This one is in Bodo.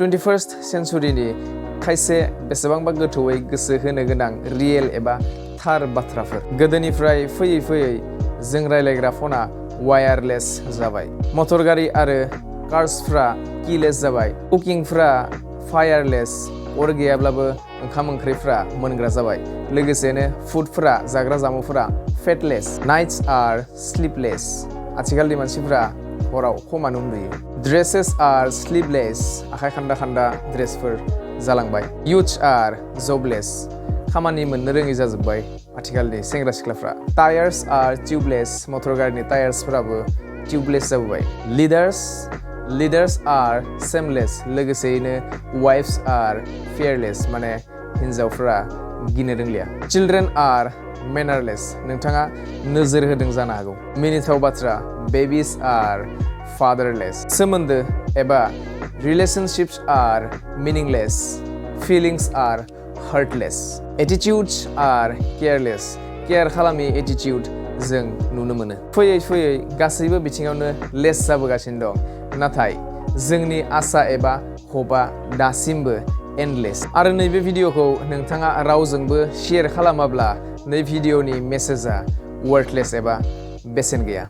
21st सेन्चुरिनि खायसे बेसेबांबा गोथौयै गोसो होनो गोनां रियेल एबा थार बाथ्राफोर। गोदोनिफ्राय फैयै फैयै जों रायलायग्रा फना वायारलेस जाबाय। मटर गारि आरो कार्सफ्रा कीलेस जाबाय। कुकिंफ्रा फायारलेस, अर गैयाब्लाबो ओंखाम ओंख्रिफ्रा मोनग्रा जाबाय। लोगोसेनो फुडफ्रा जाग्रा जामुंफोरा फेटलेस। नाइट्स आर स्लीपलेस। आथिखालनि मानसिफ्रा हराव खमानो उन्दुयो। ड्रेसेस आर स्लीपलेस। आखाइ खान्दा खान्दा ड्रेसफोर जालांबाय। युथ्स आर जबलेस। खामानि मोननो रोङि जाजोब्बाय आथिखालनि सेंग्रा सिख्लाफ्रा। टायार्स आर टिउबलेस। मटर गारिनि टायार्सफोराबो टिउबलेस जाबोबाय। लिडार्स आर सेमलेस। लोगोसेयैनो वाइफ्स आर फियारलेस, माने हिन्जावफ्रा गिनो रोंलिया। चिल्ड्रेन आर मेनारलेस। नोंथाङा नोजोर होदों जानो हागौ। मिनिथाव बाथ्रा, बेबिस आर फादारलेस। सोमोन्दो एबा रिलेशनशिप्स आर मीनिंलेस। फिलिंग्स आर हार्टलेस। एटिट्युड्स आर केयारलेस। केयार खालामि एटिट्युड जों नुनो मोनो। फैयै फैयै गासैबो बिथिङावनो लेस जाबोगासिनो दं। नाथाय जोंनि आसा एबा हपआ दासिमबो एन्डलेस। आरो नैबे भिडिअखौ नोंथाङा रावजोंबो शेयार खालामाब्ला नै भिडिअनि मेसेजआ वार्थलेस एबा बेसेन गैया।